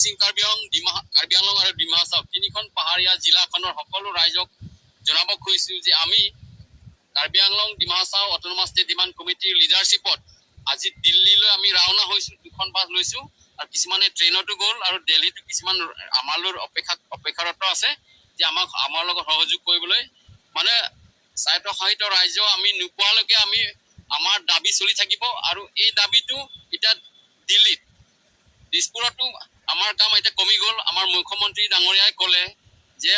পশ্চিম কাৰ্বি আংলং, কাৰ্বি আংলং আৰু ডিমা হাছাও তিনিখন পাহাৰীয়া জিলাখনৰ সকলো ৰাইজক জনাব খুজিছোঁ যে আমি Karbi Anglong, Dima Hasao autonomous state demand কমিটিৰ লিডাৰশ্বিপত আজি দিল্লীলৈ আমি ৰাওনা হৈছোঁ। দুখন বাছ লৈছোঁ আৰু কিছুমানে ট্ৰেইনতো গ'ল আৰু দিল্লীতো কিছুমান আমালৈ অপেক্ষাৰত আছে যে আমাক আমাৰ লগত সহযোগ কৰিবলৈ। মানে স্বায়ত্তশাসিত ৰাজ্য আমি নোপোৱালৈকে আমি আমাৰ দাবী চলি থাকিব। আৰু এই দাবীটো এতিয়া দিল্লীত, দিছপুৰতো আমাৰ কাম এতিয়া কমি গ'ল। আমাৰ মুখ্যমন্ত্ৰী ডাঙৰীয়াই ক'লে যে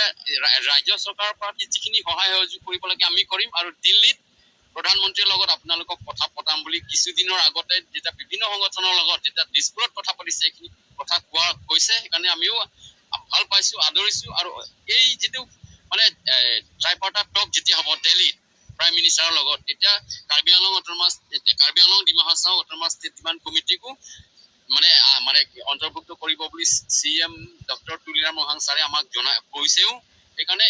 ৰাজ্য চৰকাৰৰ পৰা যিখিনি সহায় সহযোগ কৰিব লাগে আমি কৰিম আৰু দিল্লীত প্ৰধানমন্ত্ৰীৰ লগত আপোনালোকক কথা পতাম বুলি কিছুদিনৰ আগতে যেতিয়া বিভিন্ন সংগঠনৰ লগত যেতিয়া দিছপুৰত কথা পাতিছে, এইখিনি কথা কোৱা কৈছে। সেইকাৰণে আমিও ভাল পাইছোঁ, আদৰিছোঁ। আৰু এই যিটো মানে ট্ৰাইপাৰ্টাইট টক যেতিয়া হ'ব দিল্লীত প্ৰাইম মিনিষ্টাৰৰ লগত, তেতিয়া Karbi Anglong, Dima Hasao autonomous state demand কমিটিকো মানে মানে অন্তৰ্ভুক্ত কৰিব বুলি C M doctor Tuliram Ronghang ছাৰে আমাক জনাই কৈছেও। সেইকাৰণে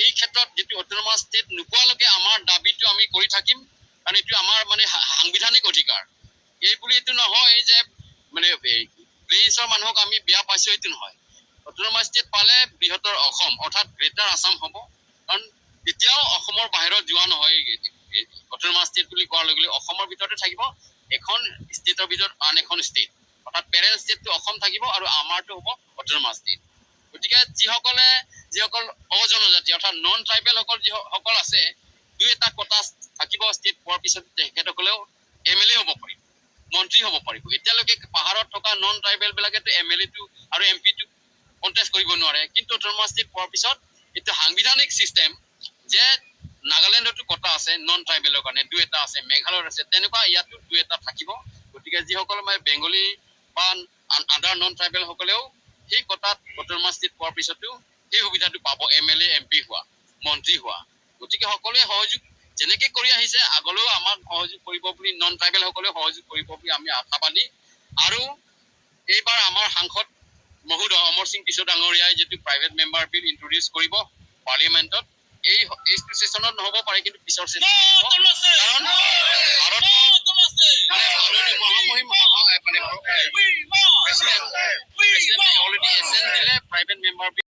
এই ক্ষেত্ৰত যিটো অট'নমাছ ষ্টেট নোপোৱালৈকে আমাৰ দাবীটো আমি কৰি থাকিম, কাৰণ এইটো আমাৰ মানে সাংবিধানিক অধিকাৰ। এই বুলি এইটো নহয় যে মানে প্লেইনছৰ মানুহক আমি বেয়া পাইছোঁ, এইটো নহয়। অট'নমাছ ষ্টেট পালে বৃহত্তৰ অসম অৰ্থাৎ গ্ৰেটাৰ আছাম হ'ব, কাৰণ তেতিয়াও অসমৰ বাহিৰত যোৱা নহয়। অট'নমাছ ষ্টেট বুলি কোৱাৰ লগে লগে অসমৰ ভিতৰতে থাকিব, এখন ষ্টেটৰ ভিতৰত আন এখন ষ্টেট, অৰ্থাৎ পেৰেণ্ট ষ্টেটটো অসম থাকিব আৰু আমাৰটো হ'ব অট'নমাছ ষ্টেট। গতিকে যিসকল অজনজাতি অৰ্থাৎ নন ট্ৰাইবেলসকল যিসকল আছে, দুই এটা কোটা থাকিব ষ্টেট পোৱাৰ পিছত, তেখেতসকলেও এম এল এ হ'ব পাৰিব, মন্ত্ৰী হ'ব পাৰিব। এতিয়ালৈকে পাহাৰত থকা নন ট্ৰাইবেল বিলাকেতো এম এল এটো আৰু এম পিটো কণ্টেষ্ট কৰিব নোৱাৰে। কিন্তু অট'নমাছ ষ্টেট পোৱাৰ পিছত এইটো সাংবিধানিক চিষ্টেম যে নাগালেণ্ডতো কোটা আছে নন ট্ৰাইবেলৰ কাৰণে, দুই এটা আছে, মেঘালয়ত আছে, তেনেকুৱা ইয়াতো দুই এটা থাকিব। গতিকে যিসকল মানে বেংগলী বা আদাৰ নন ট্ৰাইবেল সকলেও সেই কোটাত অট'নমাছ ষ্টেট পোৱাৰ পিছতো সেই সুবিধাটো পাব, এম এল এ, এম পি হোৱা, মন্ত্ৰী হোৱা। গতিকে সকলোৱে সহযোগ যেনেকে কৰি আহিছে, আগলৈও আমাক সহযোগ কৰিব বুলি, নন ট্ৰাইবেল সকলেও সহযোগ কৰিব বুলি আমি আশাবাদী। আৰু এইবাৰ আমাৰ সাংসদ মহোদয় অমৰ সিং কিশোৰ ডাঙৰীয়াই যিটো প্ৰাইভেট মেম্বাৰ বিল ইন্ট্ৰডিউচ কৰিব পাৰ্লিয়ামেণ্টত, এইটো ছেশ্যনত নহ'ব পাৰে, কিন্তু পিছৰ ছেশ্যনত। কাৰণ